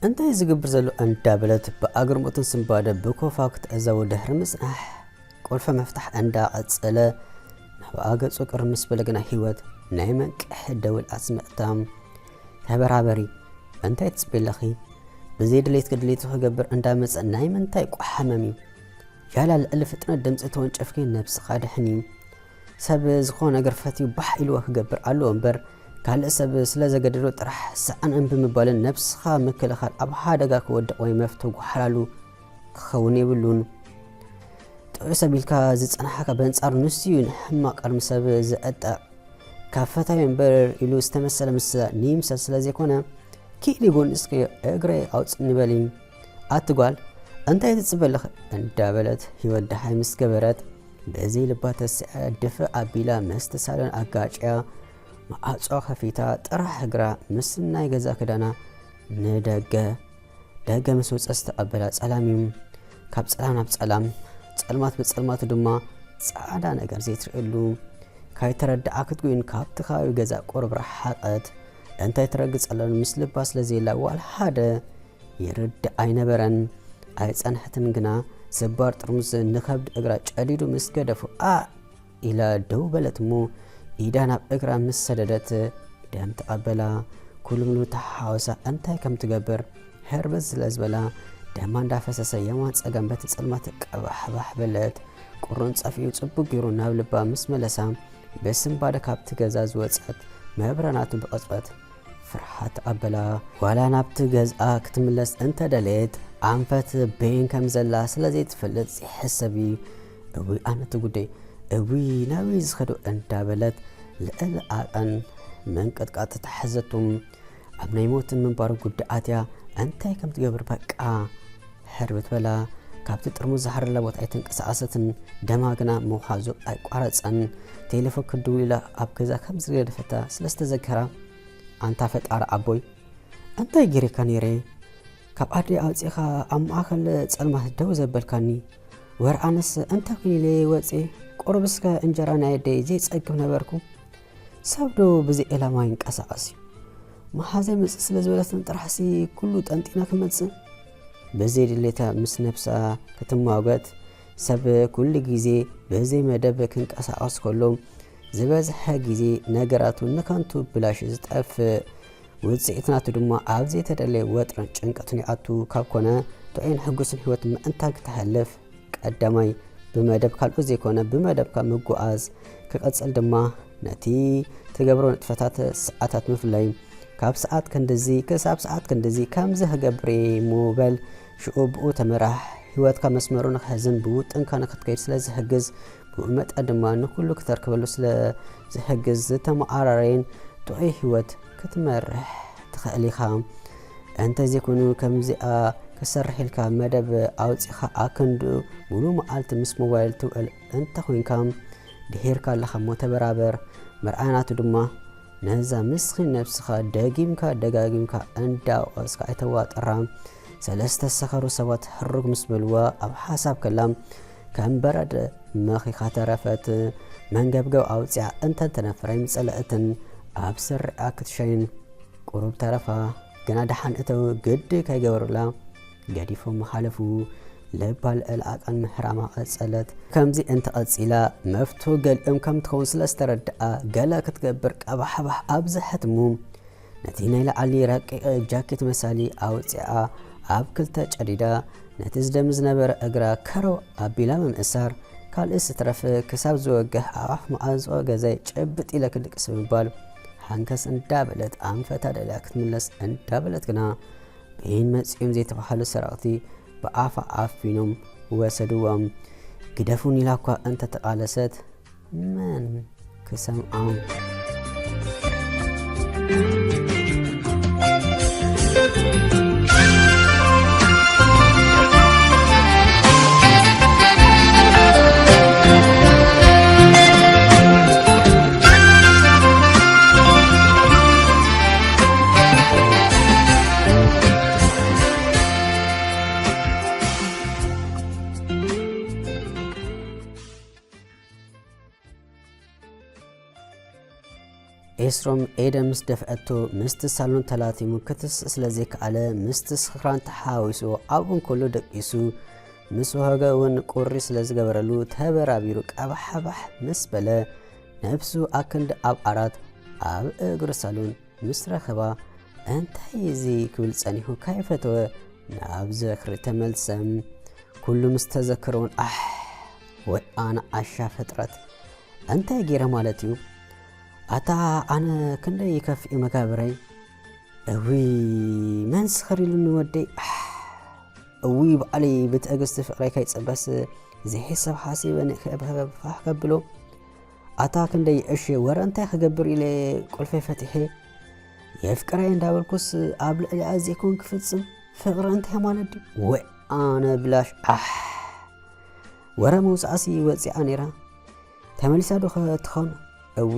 እንታይ ዝገብር ዘሎ እንዳበለት ብኣግርሞትን ስንባደ ብኮፋ ክትዕዘቡ ድሕሪ ምጽናሕ፣ ቁልፊ መፍታሕ እንዳቐጸለ ናብኣ ገጹ ቅርብ ምስ በለ ግና ህይወት ናይ መንቅሒ ደውል ኣስምዕታ። ተበራበሪ፣ እንታይ ትጽበይ ኣለኺ? ብዘይ ድሌትኪ ድሌቱ ክገብር እንዳመጸ ናይ ምንታይ ቋሕ ሕመም እዩ? ያላ ልዕሊ ፍጥነት ድምጺ ተወንጨፍኪ ነብስኻ ድሕኒ። ሰብ ዝኾነ ነገር ፈትዩ ባሕ ኢልዎ ክገብር ኣለዎ እምበር፣ ካልእ ሰብ ስለ ዘገደዶ ጥራሕ ሰኣን እምቢ ምባልን ነብስኻ ምክልኻል ኣብ ሓደጋ ክወድቕ ወይ መፍቶ ጓሓላሉ ክኸውን የብሉን። ጥዑይ ሰብ ኢልካ ዝጸናሕካ በንጻር ንሱ እዩ ንሕማቕ ቅድሚ ሰብ ዝዕጠቕ። ካብ ፈታዊ እምበር ኢሉ ዝተመሰለ ምስ ንይምሰል ስለ ዘይኮነ፣ ክኢሊ ጎኒ እስኪ እግረይ ኣውጽእኒ በሊ። ኣቲ ጓል፣ እንታይ ትጽበ ኣለኺ? እንዳበለት ህይወት ደሃይ ምስ ገበረት፣ በዘይ ልባ ተስዐ ድፍእ ኣቢላ መስተ ሳሎን ኣጋጭያ፣ መዓጾ ከፊታ ጥራሕ እግራ ምስ ናይ ገዛ ክዳና ንደገ፣ ደገ ምስ ወጸ ዝተቐበላ ጸላም እዩ። ካብ ጸላም ናብ ጸላም፣ ጸልማት ብጸልማቱ ድማ ጻዕዳ ነገር ዘይትርእየሉ። ካይተረድኣ ክትጉይን ካብቲ ከባቢ ገዛ ቁሩብ ረሓቐት። እንታይ ትረግጽ ኣሎን ምስ ልባ ስለ ዘየላ ዋላ ሓደ ይርድእ ኣይነበረን። ኣይጸንሐትን ግና ስባር ጥርሙዝ ንኸብዲ እግራ ጨዲዱ ምስ ገደፉ፣ ኣ ኢላ ደው በለት እሞ፣ ኢዳ ናብ እግራ ምስ ሰደደት፣ ደም ተቐበላ። ኩሉ ምሉ ተሓዋወሳ እንታይ ከም ትገብር ህርብት ስለ ዝበላ፣ ደማ እንዳፈሰሰ የማን ጸጋም በቲ ጸልማት ቀባሕባሕ በለት። ቁሩን ጸፊኡ ጽቡቅ ገይሩ ናብ ልባ ምስ መለሳ፣ ብስንባደ ካብቲ ገዛ ዝወጸት መብረናቱ ብቕጽበት ፍርሓት ኣበላ። ዋላ ናብቲ ገዝኣ ክትምለስ እንተደለየት፣ ኣንፈት በይን ከም ዘላ ስለ ዘይትፈልጥ ዘይሕሰብ እዩ። እውይ ኣነቲ ጉደይ፣ እውይ ናበይ ዝኸዶ እንዳበለት ልዕሊ ዓቐን ምንቅጥቃጥ ተታሕዘቱ። ኣብ ናይ ሞትን ምንባሩ ጉዳይ ኣትያ እንታይ ከም ትገብር በቃ ሕርብት በላ። ካብቲ ጥርሙዝ ዝሓረላ ቦታ ኣይተንቀሳቐሰትን። ደማ ግና ምውሓዙ ኣይቋረጸን። ቴሌፎን ክድውል ኢላ ኣብ ገዛ ከም ዝገደፈታ ስለ ዝተዘከራ፣ ኣንታ ፈጣሪ ኣቦይ፣ እንታይ ገይረካ ነይረ? ካብ ዓዲ ኣውጺኻ ኣብ ማእከል ጸልማት ደው ዘበልካኒ። ወር ኣነስ እንታይ ኩን ኢለ ወጽየ? ቁሩብ እስከ እንጀራ ናይ ኣደይ ዘይጸግብ ነበርኩ። ሰብ ዶ ብዘይ ዕላማ ይንቀሳቐስ እዩ? መሓዘይ ምጽእ ስለ ዝበለትን ጥራሕሲ ኩሉ ጠንጢና ክመጽእ? ብዘይ ድሌታ ምስ ነብሳ ክትማጎት፣ ሰብ ኩሉ ግዜ ብዘይ መደብ ክንቀሳቐስ ከሎ፣ ዝበዝሐ ግዜ ነገራቱ ንከንቱ ብላሽ ዝጠፍእ፣ ውጽኢት ናቱ ድማ ኣብ ዘይተደለየ ወጥርን ጭንቀትን ይኣቱ ካብ ኮነ፣ ጥዑይን ሕጉስን ህይወት ምእንታን ክተሕልፍ፣ ቀዳማይ ብመደብ ካልኦት ዘይኮነ ብመደብካ ምጉዓዝ፣ ክቕጽል ድማ ነቲ ትገብሮ ንጥፈታት ሰዓታት ምፍላይ፣ ካብ ሰዓት ክንድዚ ክሳብ ሰዓት ክንድዚ ከምዚ ክገብር እየ እሞ በል፣ ሽኡ ብኡ ተመራሕ። ህይወትካ መስመሩ ንክሕዝን ብውጥንካ ንክትከይድ ስለ ዝሕግዝ፣ ብኡ መጠን ድማ ንኩሉ ክተርክበሉ ስለ ዝሕግዝ፣ ዝተመዓራረየን ጥዑይ ህይወት ክትመርሕ ትኽእል ኢኻ። እንተዘይኮይኑ ከምዚኣ ክሰርሕ ኢልካ መደብ ኣውጺኻ ኣክንድኡ ሙሉ መዓልቲ ምስ ሞባይል ትውዕል እንተኾይንካ፣ ድሒርካ ኣለኻ እሞ ተበራበር። መርኣያ ናቱ ድማ ነዛ ምስኪን ነብስኻ ደጊምካ ደጋጊምካ እንዳወቐስካ ኣይተዋጥራ። ሰለስተ ሰኸሩ ሰባት ሕሩግ ምስ በልዋ ኣብ ሓሳብ ከላ ከም በረድ መኺኻ ተረፈት። መንገብገብ ኣውጺኣ እንተንተነፍራ ኣይምጸለአትን። ኣብ ስርዓ ክትሸይን ቁሩብ ተረፋ። ግና ደሓን እተው ግዲ ከይገበሩላ ገዲፎም ሓለፉ። ልባ ልዕሊ ዓቐን ምሕራማ ቀጸለት። ከምዚ እንተቐጺላ መፍቶ ገሊኦም ከም ትኸውን ስለ ዝተረድኣ ገለ ክትገብር ቀባሕባሕ ኣብዝሐት እሞ ነቲ ናይ ላዕሊ ረቂቕ ጃኬት መሳሊ ኣውጺኣ ኣብ ክልተ ጨዲዳ ነቲ ዝደሚ ዝነበረ እግራ ከረው ኣቢላ ምምእሳር፣ ካልእ ስትረፍ ክሳብ ዝወግሕ ኣብ ኣፍ መዓንጾ ገዛይ ጭብጥ ኢለ ክድቅስ ብምባል ሓንከስ እንዳበለት ኣንፈታ ደልያ ክትምለስ እንዳበለት ግና በይን መጺኦም ዘይተባህሉ ሰረቕቲ ብኣፋ ኣፊኖም ወሰድዎም። ግደፉን ኢላ እኳ እንተተቓለሰት መን ክሰምዖም? ኤስሮም ኤደን ምስ ደፍዐቶ ምስቲ ሳሎን ተላቲሙ ክትስእ ስለ ዘይከኣለ ምስቲ ስኽራን ተሓዋዊስዎ ኣብኡ እንከሎ ደቂሱ ምስ ወሀገ እውን ቁሪ ስለ ዝገበረሉ ተበራቢሩ ቀባሕባሕ ምስ በለ ነብሱ ኣክንዲ ኣብ ዓራት ኣብ እግሪ ሳሎን ምስ ረኸባ እንታይ እዚ ክብል ጸኒሑ ካይፈተወ ናብ ዝኽሪ ተመልሰ። ኩሉ ምስ ተዘከረ እውን ኣሕ ወይ ኣነ ዓሻ ፍጥረት እንታይ ገይረ ማለት እዩ? ኣታ ኣነ ክንደይ ይከፍእ መጋብረይ። እውይ መን ስኽር ኢሉኒ ወደይ። ኣሕ እውይ ባዕለይ ብትዕግስቲ ፍቕረይ ከይጸበስ ዘይሕሰብ ሓሲበ ንክእብህበ ፋሕ ከብሎ። ኣታ ክንደይ እሺ ወረ እንታይ ክገብር ኢለ ቁልፈይ ፈቲሐ የፍቅረይ እንዳበልኩስ ኣብ ልዕሊኣ ዘይኮን ክፍጽም ፍቕሪ እንታይ ማለት ድዩ? ወይ ኣነ ብላሽ ኣሕ ወረ መውፅኣሲ ወፂኣ ነይራ። ተመሊሳ ዶ ትኾን? እዊ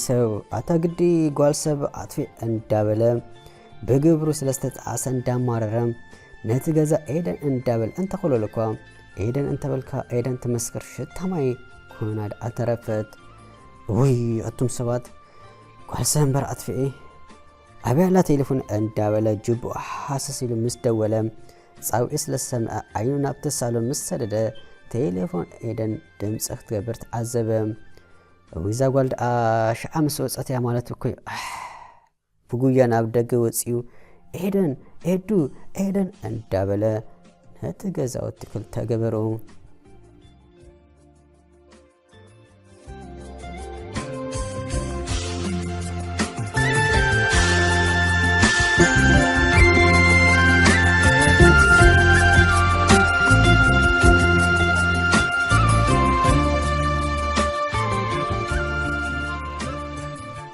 ሰብ ኣታ ግዲ ጓል ሰብ ኣጥፊ እንዳበለ ብግብሩ ስለ ዝተጣዓሰ እንዳማረረ ነቲ ገዛ ኤደን እንዳበል እንተኾለሉ እኳ ኤደን እንተበልካ ኤደን ትመስክር ሽታ ማይ ኮይና ደኣ ተረፈት። ውይ ኣቱም ሰባት ጓል ሰብ እምበር ኣጥፍኤ ኣበይ ኣላ ቴሌፎን እንዳበለ ጅቡ ሃሰስ ኢሉ ምስ ደወለ ጻውዒት ስለ ዝሰምዐ ዓይኑ ናብቲ ሳሎን ምስ ሰደደ ቴሌፎን ኤደን ድምፂ ክትገብር ተዓዘበ። እዊዛ ጓል ደኣ ሽዓ ምስ ወፀት እያ ማለት እኮ እዩ። ኣሕ ብጉያ ናብ ደገ ወፂኡ ኤደን ኤዱ ኤደን እንዳበለ ነቲ ገዛውቲ ክልተ ገበሩ።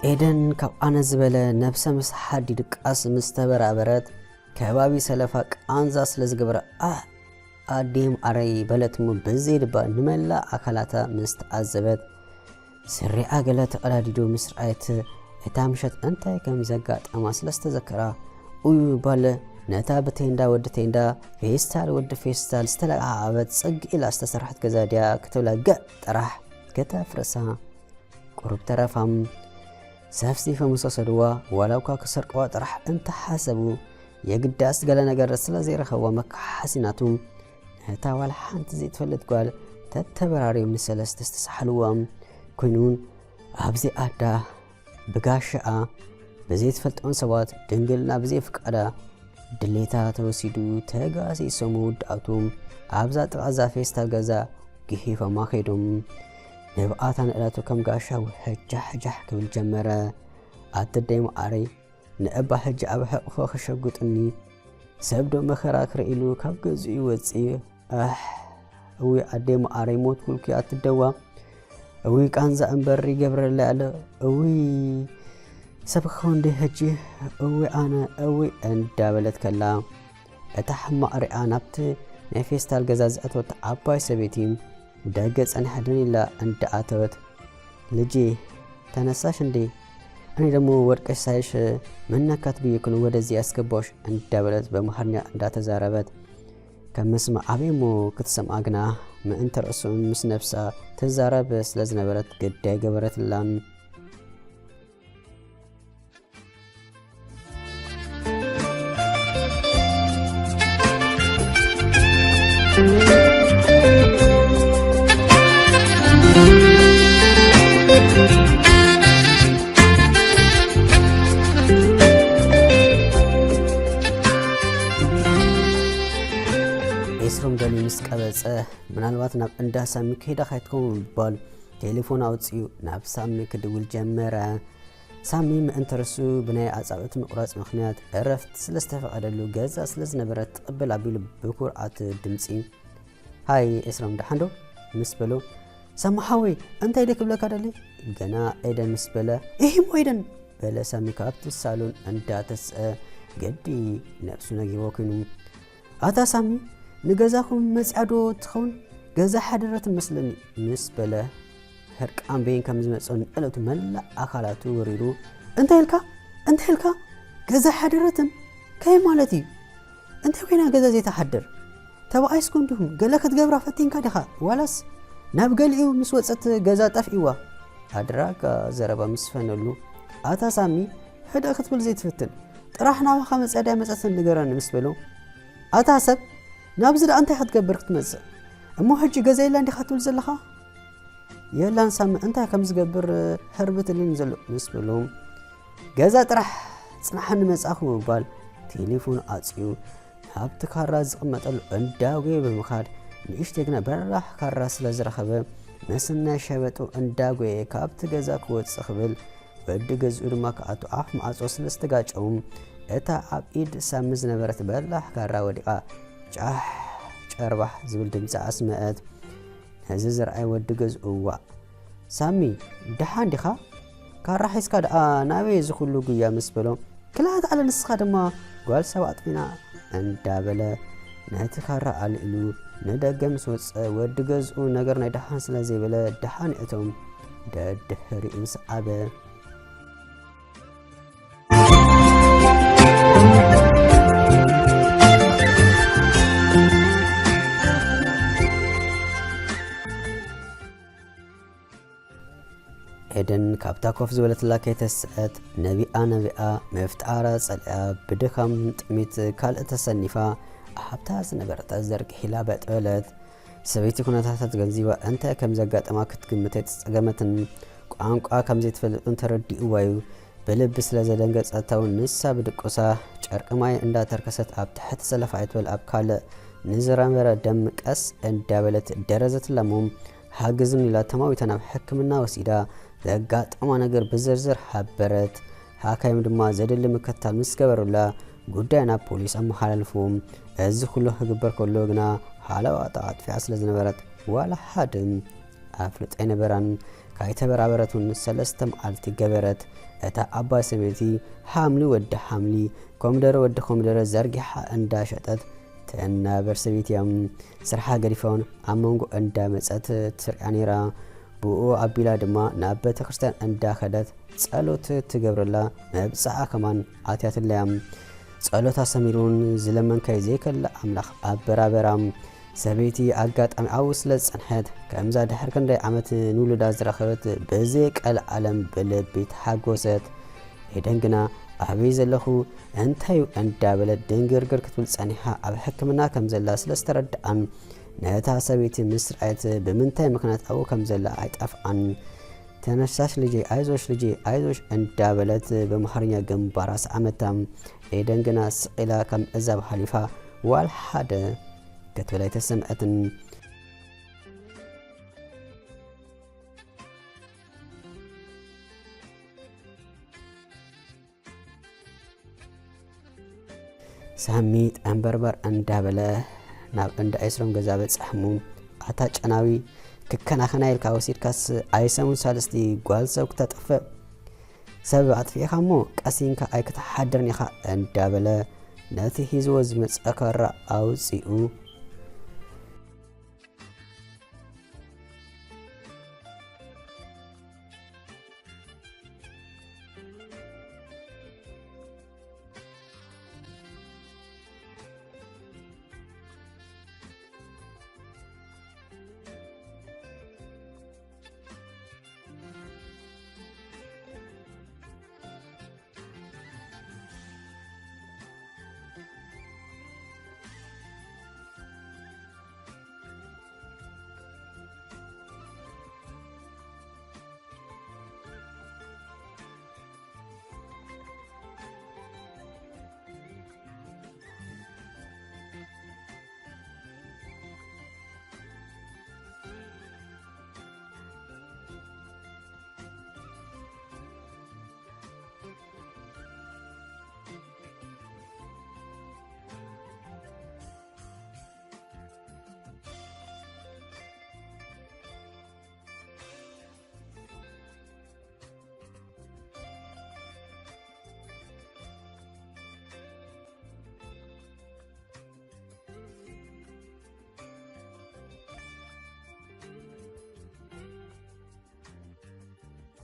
ኤደን ካብ ኣነ ዝበለ ነብሰ ምስ ሓዲ ድቃስ ምስ ተበራበረት ከባቢ ሰለፋ ቃንዛ ስለ ዝገበረ ኣህ ኣዴ ማዓረይ በለት እሞ ብዘይ ድባ ንመላእ ኣካላታ ምስ ተዓዘበት ስሪኣ ገለ ተቐዳዲዱ ምስ ረኣየት እታ ምሸት እንታይ ከም ዘጋጠማ ስለ ዝተዘከራ ኡዩ ባለ ነታ ብቴንዳ ወዲ ቴንዳ ፌስታል ወዲ ፌስታል ዝተለዓዓበት ጽግ ኢላ ዝተሰርሐት ገዛ ድያ ክትብላ ገእ ጥራሕ ከተፍርሳ ቁሩብ ተረፋም ሰፍሲፎም ምስ ወሰድዋ ዋላ እኳ ክሰርቅዋ ጥራሕ እንተሓሰቡ የግዳስ ገለ ነገር ስለ ዘይረኸብዋ መከሓሲናቱ ነታ ዋላ ሓንቲ ዘይትፈልጥ ጓል ተተበራርዮም ንሰለስተ ዝተሳሕልዎም ኮይኑን ኣብዚ ኣዳ ብጋሻኣ ብዘይትፈልጦም ሰባት ድንግልና ብዘይፍቃዳ ድሌታ ተወሲዱ ተጋሲሶም መወዳእቱ ኣብዛ ጥቓ እዛ ፌስታል ገዛ ግሂፎማ ከይዶም ንብኣታ ንእለቱ ከም ጋሻ ውሕጃሕጃሕ ክብል ጀመረ። ኣደይ ማዓረይ ንእባ ሕጂ ኣብ ሕቕፎ ክሸጉጥኒ ሰብ ዶ መኸራ ክርኢ ኢሉ ካብ ገዝኡ ይወፅእ ኣሕ እዊ ኣደይ ማዓረይ ሞትኩልኪ ኣትደዋ እዊ ቃንዛ እምበር ይገብረለይ ኣሎ እዊ ሰብ ክኸውን ዲ ሕጂ እዊ ኣነ እዊ እንዳበለት ከላ እታ ሕማቕ ሪኣ ናብቲ ናይ ፌስታል ገዛ ዝኣተወት ዓባይ ሰበይቲ ደገ ጸኒሓ ደን ኢላ እንዳኣተወት ልጄ ተነሳሽ እንዴ እኔ ደግሞ ወድቀሽ ሳይሽ ምን ነካት ብዬ እኮ ነው ወደዚህ ያስገባሁሽ እንዳበለት በአማርኛ እንዳተዛረበት ከም መስማዕ ኣበይ እሞ ክትሰምዓ ግና ምእንቲ ርእሱን ምስ ነብሳ ትዛረብ ስለ ዝነበረት ግዲ ኣይገበረትላን። ኤስሮም ደልዩ ምስ ቀበጸ ምናልባት ናብ እንዳ ሳሚ ከይዳ ካይትከውን ብምባል ቴሌፎን ኣውጺኡ ናብ ሳሚ ክድውል ጀመረ። ሳሚ ምእንቲ ርእሱ ብናይ ኣጻብዕቲ ምቑራጽ ምኽንያት ዕረፍቲ ስለ ዝተፈቐደሉ ገዛ ስለ ዝነበረ ትቕብል ኣቢሉ ብኩርዓት ድምጺ ሃይ ኤስሮም ደሓን ዶ? ምስ በሎ ሳሚ ሓወይ እንታይ ደ ክብለካ ደሊ? ገና ኤደን ምስ በለ ኢሂሞ ኤደን በለ ሳሚ ካብቲ ሳሎን እንዳተስአ ገዲ ነብሱ ነጊርዎ ኮይኑ ኣታ ሳሚ ንገዛኹም መጺኣ ዶ ትኸውን? ገዛ ሓደረትን መስለኒ ምስ በለ ህርቃን በይን ከም ዝመጾ ንዕለቱ መላእ ኣካላቱ ወሪሩ እንታይ ኢልካ? እንታይ ኢልካ? ገዛ ሓደረትን? ከይ ማለት እዩ? እንታይ ኮይና ገዛ ዘይትሓድር? ተባኣይስኩ እንዲኹም ገለ ክትገብራ ፈቲንካ ዲኻ? ዋላስ ናብ ገሊኡ ምስ ወጸት ገዛ ጠፍእዋ? ኣድራጋ ዘረባ ምስ ፈነሉ ኣታ ሳሚ፣ ሕደ ክትብል ዘይትፍትን፣ ጥራሕ ናባኻ መጽያ ድያ መጸትን ንገረኒ ምስ በሉ፣ ኣታ ሰብ፣ ናብዚ ደኣ እንታይ ክትገብር ክትመጽእ? እሞ ሕጂ ገዛ የላ እንዲኻ ትብል ዘለኻ? የላን ሳሚ፣ እንታይ ከም ዝገብር ሕርብትልን ዘሎ ምስ በሉ፣ ገዛ ጥራሕ ጽናሓኒ መጻኹ ብምባል ቴሌፎን ኣጽዩ፣ ናብቲ ካራ ዝቕመጠሉ እንዳጎየ ብምኻድ፣ ንእሽተይ ግና በራሕ ካራ ስለ ዝረኸበ፣ መስናይ ሸበጡ እንዳጎየ ካብቲ ገዛ ክወጽእ ክብል፣ ወዲ ገዝኡ ድማ ክኣቱ ኣፍ ማዕጾ ስለ ዝተጋጨዉ፣ እታ ኣብ ኢድ ሳሚ ዝነበረት በራሕ ካራ ወዲቓ ጫሕ ጨርባሕ ዝብል ድምጺ ኣስመዐት። ነዚ ዝረኣየ ወዲ ገዝኡ፣ "ዋእ ሳሚ፣ ደሓን ዲኻ? ካራ ሒዝካ ደኣ ናበይ እዚ ኩሉ ጉያ?" ምስ በሎ፣ "ክላእ ኣለ ንስኻ ድማ ጓል ሰብ ኣጥፊና" እንዳበለ ነቲ ካራ ኣልዒሉ ንደገ ምስ ወጸ፣ ወዲ ገዝኡ ነገር ናይ ደሓን ስለ ዘይበለ፣ ደሓን እቶም ደድሕሪኡ ሰዓበ። ኤደን ካብታ ኮፍ ዝበለትላ ከይተስአት፣ ነቢኣ ነቢኣ፣ መፍጣራ ጸሊኣ፣ ብድኻም ጥሜት ካልእ ተሰኒፋ፣ ኣብታ ዝነበረታ ዘርጊሕ ኢላ በጥ በለት። ሰበይቲ ኩነታታ ተገንዚባ፣ እንታይ ከም ዘጋጠማ ክትግምት ኣይተጸገመትን። ቋንቋ ከም ዘይትፈልጥ እውን ተረዲእዋ እዩ። ብልቢ ስለ ዘደንገጸታ እውን፣ ንሳ ብድቁሳ ጨርቂ ማይ እንዳተርከሰት፣ ኣብ ታሕቲ ሰለፍ ኣይትበል፣ ኣብ ካልእ ንዝነበረ ደም ቀስ እንዳበለት ደረዘትላ እሞ፣ "ሓግዝኒ" ኢላ ተማዊታ ናብ ሕክምና ወሲዳ፣ ዘጋጠማ ነገር ብዝርዝር ሓበረት። ሓካይም ድማ ዘድሊ ምክትታል ምስ ገበሩላ፣ ጉዳይ ናብ ፖሊስ ኣመሓላልፉ። እዚ ኩሉ ክግበር ከሎ ግና፣ ሓለዋታ ኣጥፊኣ ስለ ዝነበረት፣ ዋላ ሓደ ኣፍልጦ ኣይነበራን። ካይተበራበረት እውን ሰለስተ መዓልቲ ገበረት። እታ ዓባይ ሰበይቲ፣ ሓምሊ ወዲ ሓምሊ፣ ኮሚደረ ወዲ ኮሚደረ ዘርጊሓ እንዳሸጠት ትናበር ሰበይቲ እያ። ስርሓ ገዲፋ እውን ኣብ መንጎ እንዳመጸት ትሪኣ ነይራ። ብኡ ኣቢላ ድማ ናብ ቤተ ክርስቲያን እንዳኸደት ጸሎት ትገብረላ መብጽዓ ከማን ኣትያትለያ። ጸሎታ ሰሚሩን ዝለመንካይ ዘይከልእ ኣምላኽ ኣበራበራ። ሰበይቲ ኣጋጣሚ ኣብኡ ስለ ዝጸንሐት፣ ከምዛ ድሕሪ ክንደይ ዓመት ንውሉዳ ዝረኸበት ብዘይ ቀልዓለም ብልቢ ተሓጎሰት። ኤደን ግና፣ "ኣበይ ዘለኹ? እንታይ እዩ?" እንዳበለት ድንግርግር ክትብል ጸኒሓ፣ ኣብ ሕክምና ከም ዘላ ስለ ዝተረድኣን፣ ነታ ሰበይቲ ምስ ረኣየት፣ ብምንታይ ምኽንያት ኣብኡ ከም ዘላ ኣይጠፍኣን። "ተነሳሽ ልጄ፣ ኣይዞሽ ልጄ፣ ኣይዞሽ" እንዳበለት ብኣምሓርኛ ግንባራ ሰዓመታ። ኤደን ግና ስቕ ኢላ ካብ ምዕዛብ ሓሊፋ ዋላ ሓደ ክትብል ኣይተሰምዐትን። ሳሚ ጠንበርበር እንዳበለ ናብ እንዳ ኤስሮም ገዛ በጻሕ እሞ፣ "ኣታ ጨናዊ፣ ክከናኸና ኢልካ ወሲድካስ ኣይሰሙን ሳልስቲ ጓል ሰብ ክተጥፍእ? ሰብ ኣጥፊእኻ እሞ ቀሲንካ ኣይክትሓድርን ኢኻ" እንዳበለ ነቲ ሒዝዎ ዝመጸ ካራ ኣውጺኡ